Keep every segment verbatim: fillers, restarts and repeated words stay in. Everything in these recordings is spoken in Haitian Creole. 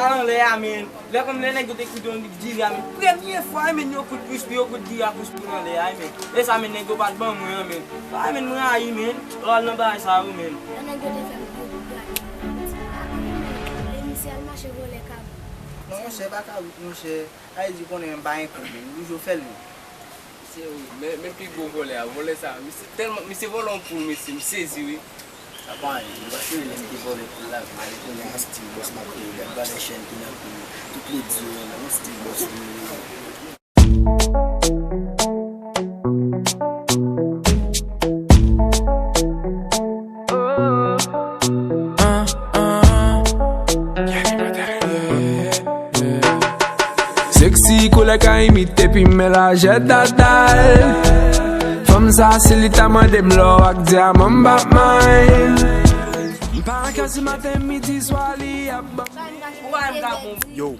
Al anlè a, men. Lè kòm lè nèg yo te koute yon diri a, men. Premye fwa, men, yo kout plis pou yo kout diri a plis pou nan lè a, men. E sa, men, nèg yo pa t ban mwen an, men. Ay, men, mwen rayi, men. Lè w al nan bagay sa yo, men. Lè nèg yo te fè m gwo kou grate. Emisè al mache vòlè kabrit. Non, monchè, pa kabrit, monchè. Sa vle di, konnen m pa enkou, men. M toujou fè l, men. Se wi, men, men pi gwo vòlè a, vòlè sa, misye tèlman, misye vòlè yon poul, mesye, m sezi, wi. Sa pa anyen, m rasyone lè m te vòlè poul la, m ale kounye a an stil bòs m ap peye, gad valè chèn kounye a m peye, tout ledi yo renmen, an stil bòs m rele yo. Sexy koulè ka imite pi men lajè dadal. Fanm sa si li ta mande m lò ak dyaman m p ap may. M pa nan kè si maten midi swa li ap ban. Yo.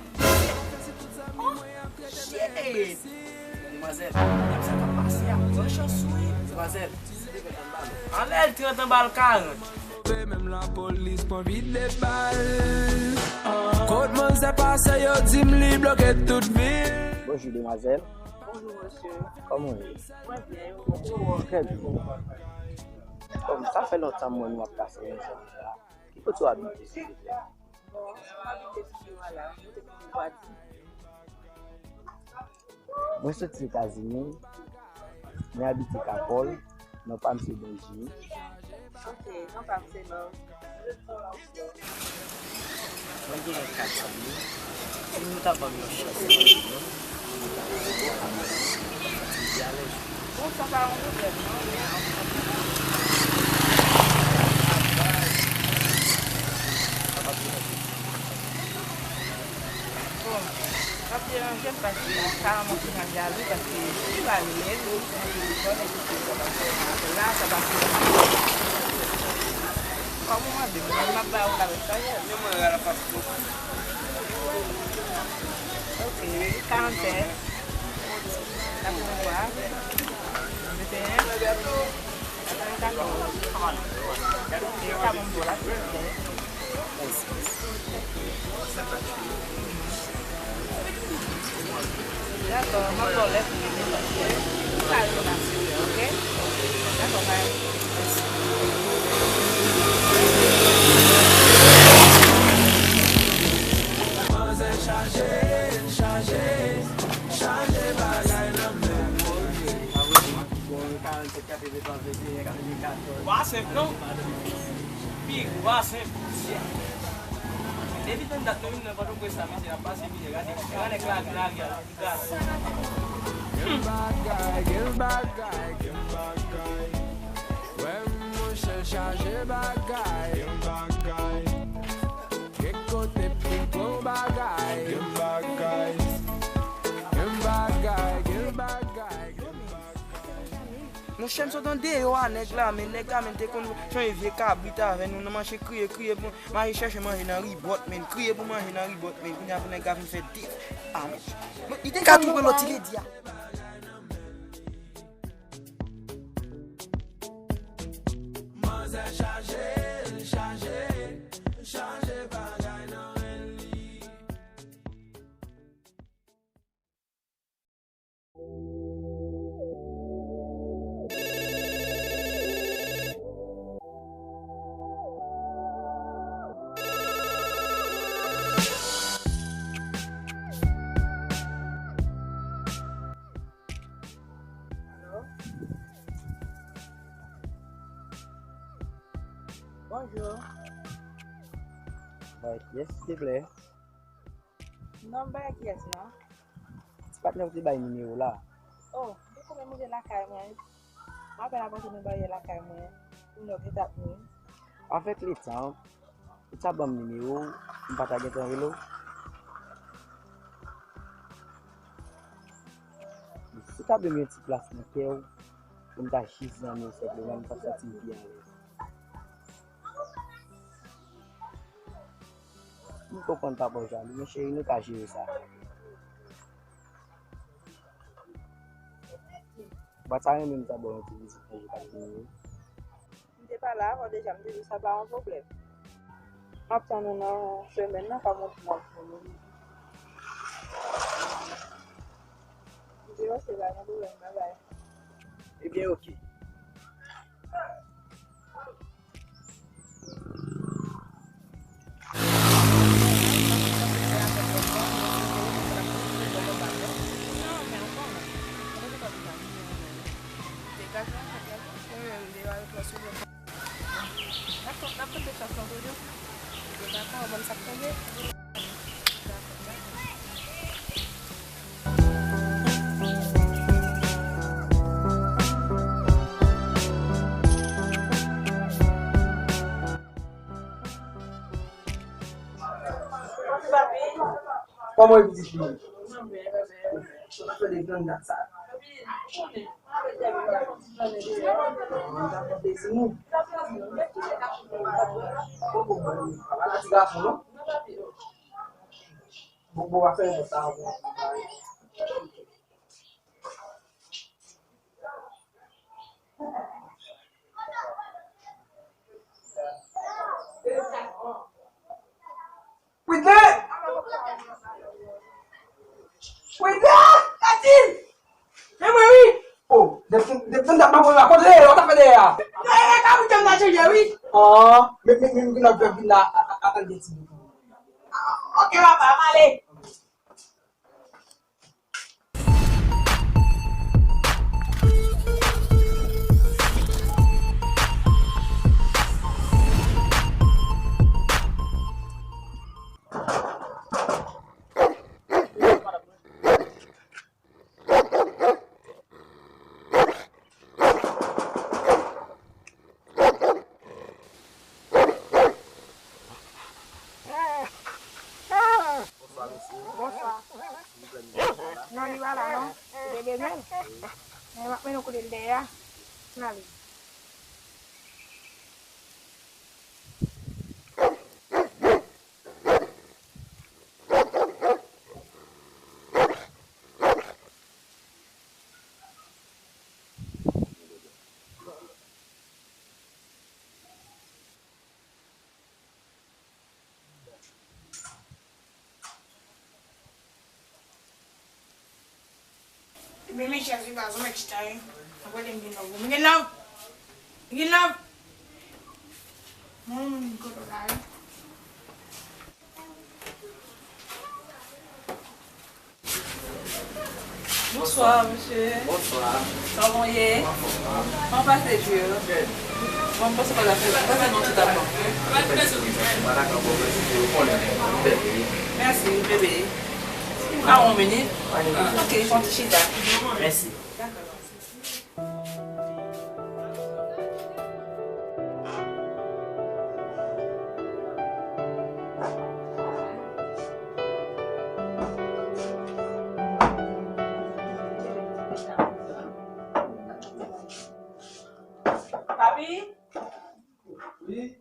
Shit. Demwazèl, nèg sa k ap pase a, pran chans sou li, demwazèl. Anlè l trant anba l karant. Menm lapolis pran vide bal. Kot manzè pase yo di m li bloke tout vil. Bonjou demwazèl. Bonjou mesye. Kòman w ye? Mwen byen, e ou? Trè byen. Bon, sa fè lontan m wè nou ap pase menm jan la. Ki kote w abite silvouplè? Bon, m abite sou Kiwala, m rete kote Gwadi. Mwen soti Etazini, mwen abite Kapòl, non pa m se Benji. Ok, non pa m se Love. Mwen genyen kat wi. Si nou ta ban m yon chans, mwen ta rive. Bon, sa pa yon pwoblèm, non, men an. Bon, sa ap deranje m paske sa rann mwen pi mal jalou paske si li pa rele m, li pran telefòn epi se sa pa fè apèl la, sa pa fè. Kòm ou mande m, mwen m ap ba ou la mesajè. Men mwen rale pa. Ok, karannsenk. Katrevenntwa. Venteyen. Katrevenkatòz. E sa ban m pou la silvouplè. Dakò, m ap ba w lè pou mwen, paske m pa reponn a silvouplè, ok? Dakò, bye. Manzè chaje, chaje, chaje bagay nan men. Bon, karannsenk, katreven, venteyen, katrevenkatòz. Wa senp non. Pi wa senp. Depi tann dat nou vin nan Pòtoprens la, mesye, n ap pase mizè. Gade, gade nèg lage, lage, lage. Gen bagay, gen bagay, gen bagay. Wè monchè chaje bagay, gen bagay. Gen kote pi gwo bagay, gen bagay. Gen bagay, gen bagay, gen bagay. Monchè, m sot andeyò a nèg la, men nèg la, men te konn chanje vye kabrit avè nou nan mache kriye, kriye pou mache chèche manje nan Ribòt, men kriye pou manje nan Ribòt, men kounye a pou nèg la vin fè de. Ah, men, men li te ka twouve lòt ti ledi a. Manzè chaje, chaje, chaje bagay nan men li. Alo? Bonjou. Bay kiyès, silvouplè? Non, m bay kiyès, non? Ti patnè w te bay nimewo w la. Oh, m te konnen m rive lakay mwen. M apèn ap rantre nan baryè lakay mwen. M nòk etap mwen. Avèk letan, ou ta ban m nimewo w, m pa ta gentan rele w. Si w ta ban m yon ti plas nan kè w, pou m ta jis zanmi w senpleman, m t ap santi m pi alèz. M konprann papa w jalou, men cheri, nou ka jere sa. Ou pa ta renmen m ta ba w yon ti vizit nan jou k ap vini yo? M te pale avè w deja, m te di w sa pa yon pwoblèm. M ap tann ou nan semèn nan, pa montre m ap tann ou. Videyo se la, gen pwoblèm, babay. Ebyen, oke. N ap, n ap tante chans lan toujou. Dakò, ban m sa k tonbe. Dakò, dakò. Kòman w ye, pitit fi? Sa fè de grann dat sa. Mwen ta konte sou nou. Poko bon, papa la ti gason, non? Bon, bon, va fè yon sa, bon. Pwidè! Pwidè! Tatil! E mwen wi! O, depi, depi m t ap mapon la, kote w ye? Sa w t ap fè dèyè a? Mwen e kabrit m nan chanje wi. An, men, men, men, men, vin ap fè vin la, a, a, a, al gen ti bout. A, oke, papa, m ale. Bonswa, mesye. Bonswa. Silvouplè, nou gen la. Non, li pa la, non. Li te bezwen l. Men m ap mennen w kote l dèyè a. N ale. Ebyen, men chèf li pa janm chita, wi. Mwen kote m gen love. M gen love. M gen love. Mwen, mwen, mwen, kote w la, wi. Bonswa, mesye. Bonswa. Kòman w ye? Anfòm, wi. Kòman pase jou yo? Byen. Bon, m panse pa zafè, m panse nou tout ap bon. Mèsi, bebe. Si m ka yon minit? Ok, fè yon ti chita. Mèsi. Dakò. Papi? Wi.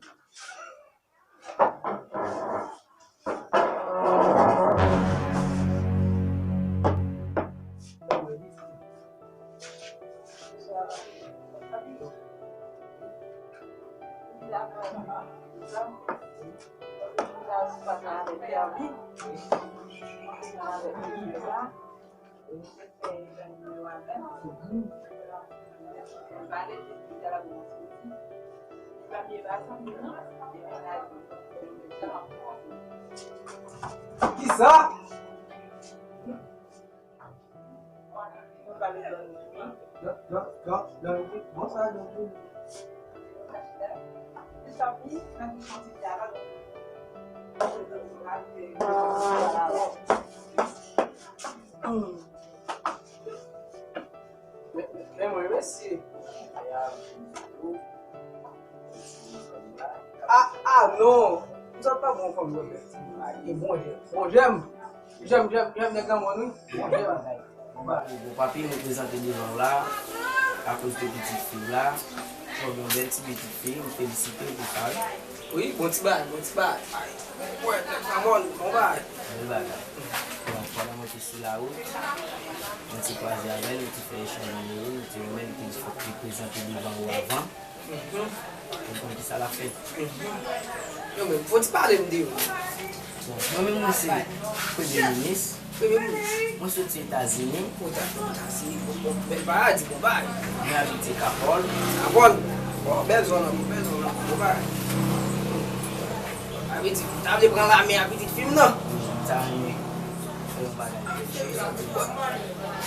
Kisa? Men, men, men mwen, mesye. A, a, non. M sot pa bon fanm, non. E bon, jèm. Bon, jèm. Jèm, jèm, jèm, nèg nan mwen, wi. Bon, jèm. Bon, papi, bon, papi, nou prezante devan w la, akoz de pitit fi w la. Bon, yon bèl ti pitit fi, m felisite w pou sa, wi. Wi, bon ti bagay, bon ti bagay. Ay, mwen, nèg nan mwen, bon bagay. Bèl bagay. Bon, pandan mwen te sou lawout, mwen te kwaze avè l, nou te fè echanj nimewo, nou te renmen, li te di fòk li prezante devan ou avan. Ou konn kisa l ap fè? Mwen menm, fò w ti pale m de ou. Bon, mwen menm, mwen se premye minis. Premye minis. Mwen soti Etazini. Ou ta soti Etazini, bon, bon, bèl paradi, bon bagay. Mwen abite Kapòl. Kapòl. Bon, bèl zòn nan, bon, bèl zòn nan, bon bagay. Sa vle di, ou ta vle pran lame a pitit fi m nan? Wi, m ta renmen fè yon bagay.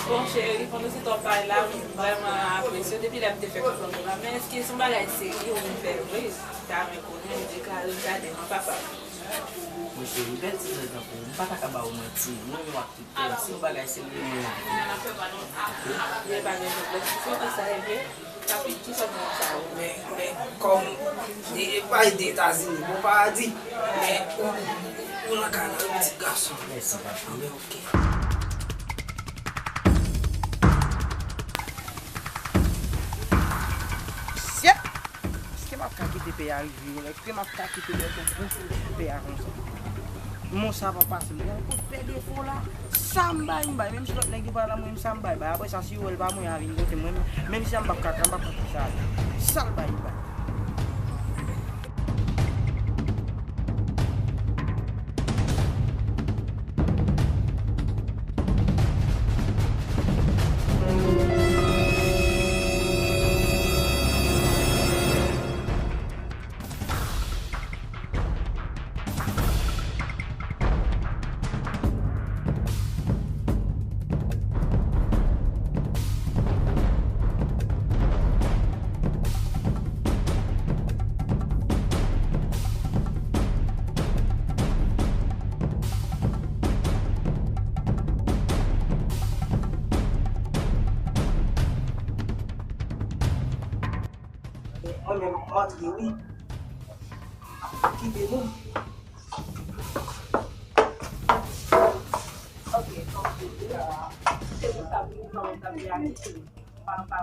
Bon, cheri, pandan se tan w pale la, m vrèman apresye w depi lè m te fè konprann ou la. Men èske se yon bagay serye ou vin fè vre? M ta renmen konnen, m deklare m ta devan papa m. Monchè, yon bèl ti frè tankou w, m pa ta ka ba w manti, mwen menm ak tout kè m, se yon bagay serye mwen anvi. Men pa gen pwoblèm, si se konsa, ebyen, papi, kisa w gen konsa ou? Men, men, kòm, e, e pa de Etazini, bon paradi, men ou, ou, ou nan kay la, wi, pitit gason. Mèsi, papi. Men, oke. Syèt! Èske m ap ka kite pè a rive? Èske m ap ka kite lè tou bouch ou pè a konsa? Mon sa pa pase. Mwen kot pè defo la. Sa m bay, m bay. Menm si lòt nèg yo pa la, mwen menm sa m bay, bay. Apre sa, si yo wè l pa mwen a vin kote mwen, menm si sa m p ap ka, m p ap ka fè sa. Sa l bay, m bay. Mwen menm, m antre wi. Kite nou. Ok, ok. Se pou sa, pou nou fè yon tanbye a kite nou. Pa, pa,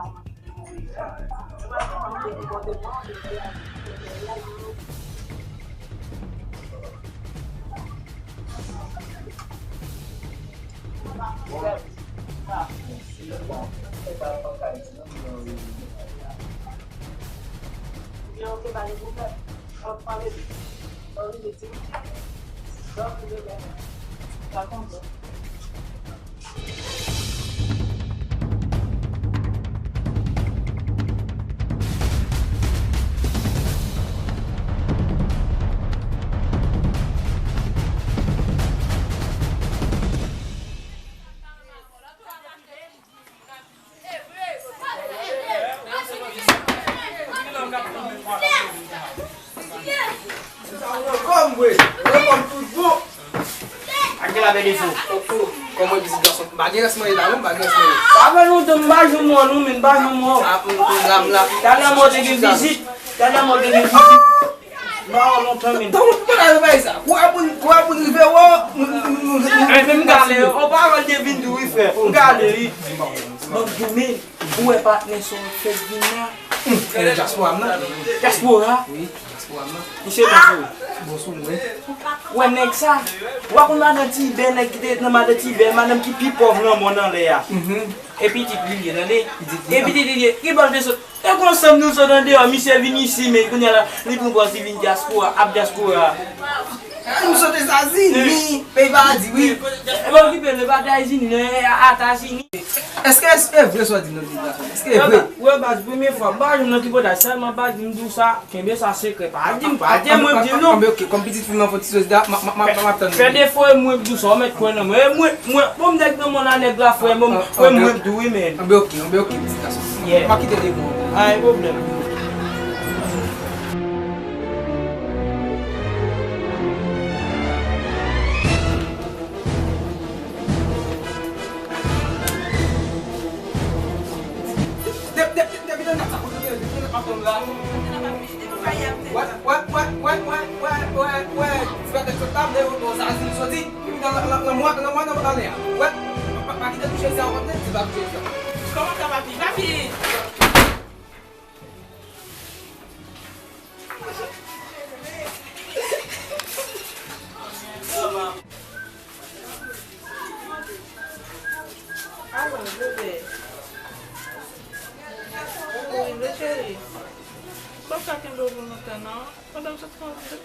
Kòm vre, kòm tout bon. Ak de la bèl defo. Kòm mwen pitit gason, m pa gen rès manje la non, m pa gen rès manje. Sa fè lontan m pa janm wè w non, men m pa janm wè w. Ah, m, m la, m la. Talè mwen te gen vizit, talè mwen te gen vizit. M pa wè w lontan, men. Tankou m pa ta bay sa. Kou a pou, kou a pou rive wè w. Enben m gale, w pa wè l te vin tou wi, frè. M gale, wi. Bank goumen. Ou wè patnè sa w fèk vin la? Hum, e dyaspora m nan. Dyaspora? Wi, dyaspora m nan. Misye bon sou ou. Bon sou mwen. Ou wè nèg sa? Ou pa konn madan Tibè, nèg ki te nan madan Tibè, madanm ki pi pòv nan mond anlè a. Mhm. E pitit li ye, tande? Pitit li. E pitit li ye. Ki bò l te sot? E konsa nou sot andeyò, misye vin isi, men kounye a la, li pran pòz li vin dyaspora, ap dyaspora. Pou m sot Etazini, peyi paradi, wi. E pa okipe l, e pa Etazini, non, e Atazini. Èske, èske e vre sa w di m nan, pitit gason? Èske e vre? Wè, baz, premye fwa, m pa janm nan tripotay, sèlman baz, m di w sa, kenbe sa sekrè, pa di m, pa di mwen di m non. Anben, oke, kòm pitit fi m nan fò ti sòs da, m ap tann. Fè defo e mwen k di w sa, w mèt kwè nan mwen. E mwen, mwen, bon, m nèg nan mòn a nèg la, frè, bon, e mwen k di w wi, men. Anben, oke, anben, oke, pitit gason. Yeah. M pa kite devan. Pa gen pwoblèm. Depi nan dat sa, kote w ye? Depi nan dat m ap tann la. Wè, wè, wè, wè. Ti pètèt sot la, m te wè yon zazil soti. Epi nan, nan, nan, nan mwa, nan mwa, nan mwa, nan lè a. Wè, pa, pa, pa kite touche sa, w konprann? Di pa touche sa. Kòman sa, papi? Papi! Alò, bebe. Ou rive, cheri? Pa kenbe w pou lontan non. Pandan m sot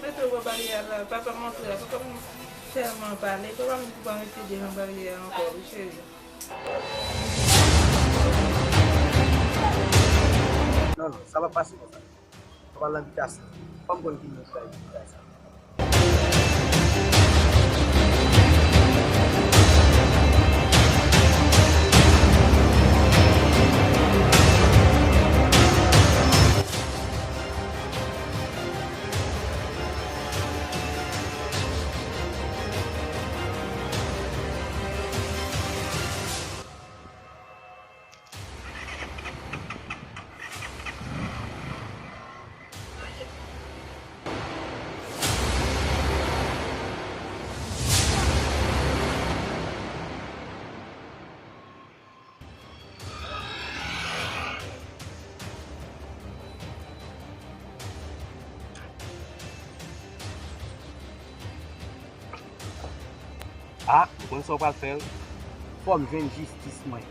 mete w bò baryè a la, papa m antre la, papa m tèlman pale, papa m di w pa mete devan baryè a ankò wi cheri. Non, non, sa p ap pase konsa. Papa l nan bitasyon. Fò m konn ki moun ki bay bitasyon. A, ou konn sa w pral fè wi. Fò m jwenn jistis mwen.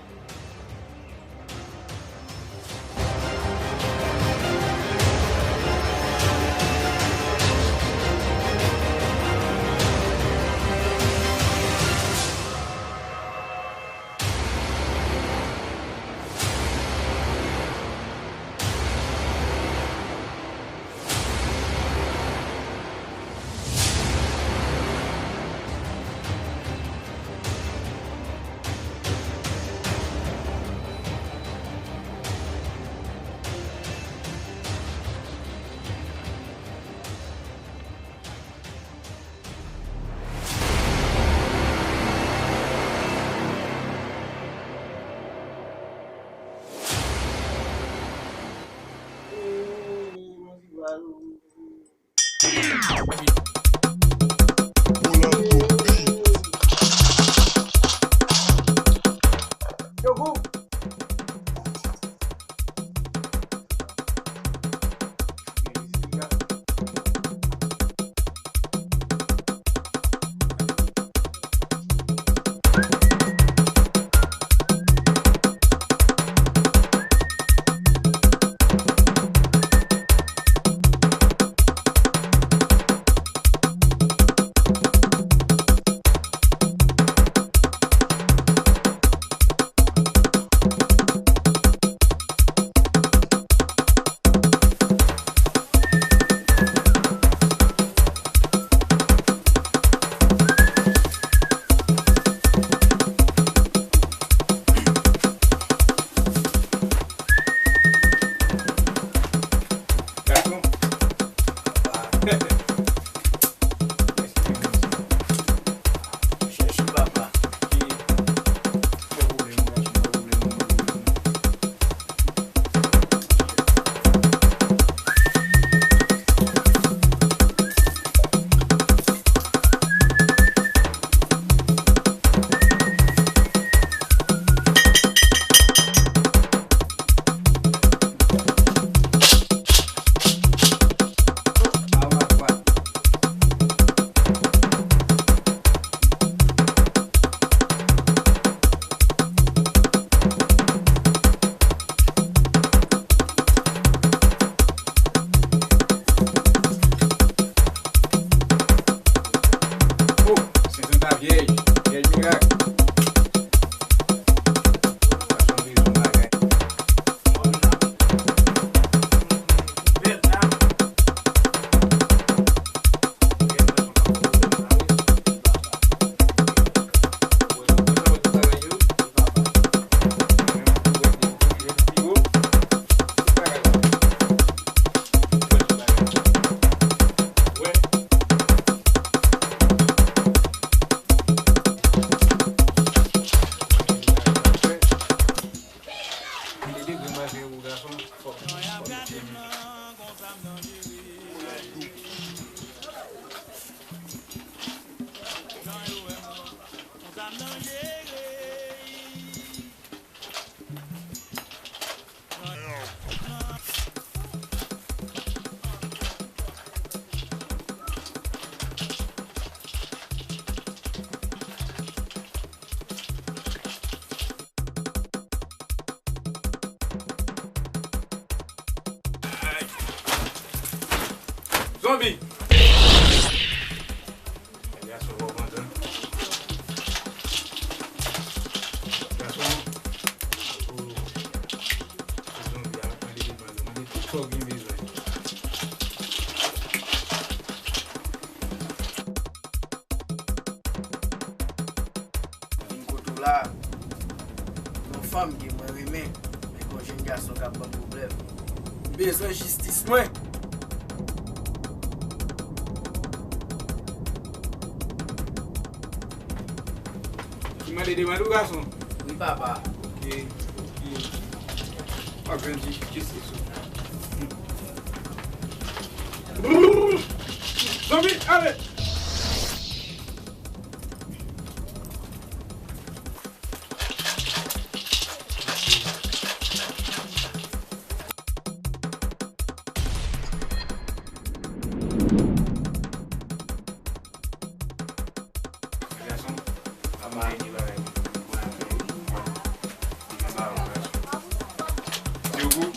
Zonbi! Gason, w ap antann. Gason, pou, pou zonbi a, mande li ban nou, mande tout sa w gen bezwen. Vin kote w la, yon fanm ke mwen renmen, men gon jenn gason k ap ban m pwoblèm. M bezwen jistis mwen. Ou mande demande ou gason? Wi, papa. Ok, ok. W ap jwenn jistis ou. Zonbi, ale! Gason, papa, gen bagay mwen ap fè. Depi ba ou, gason. Yo gou.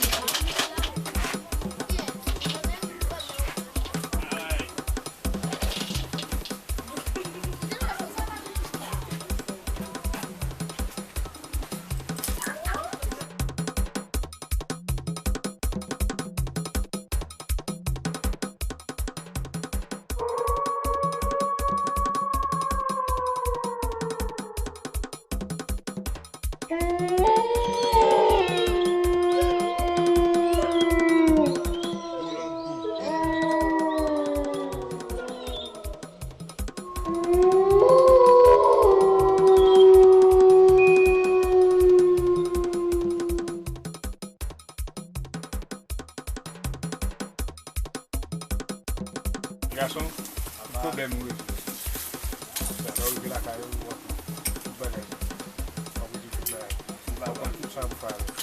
Gason, tout pwoblèm ou rezoud. Lè w rive lakay ou, w ap tout bagay. W ap rezoud tout bagay. W ap konn tout sa pou fè avè l.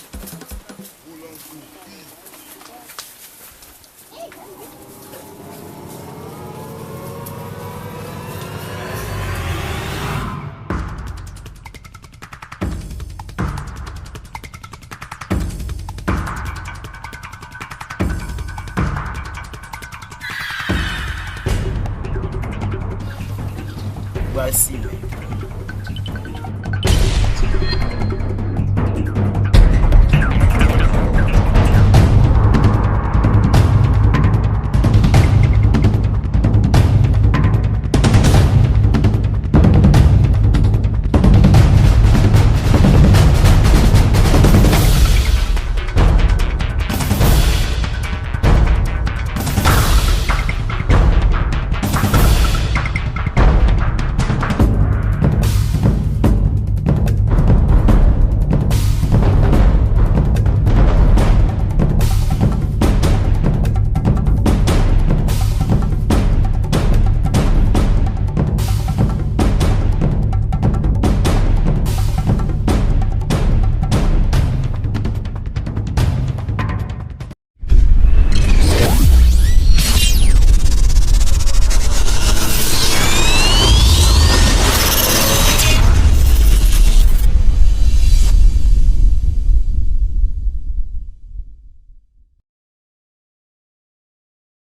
Pral simen.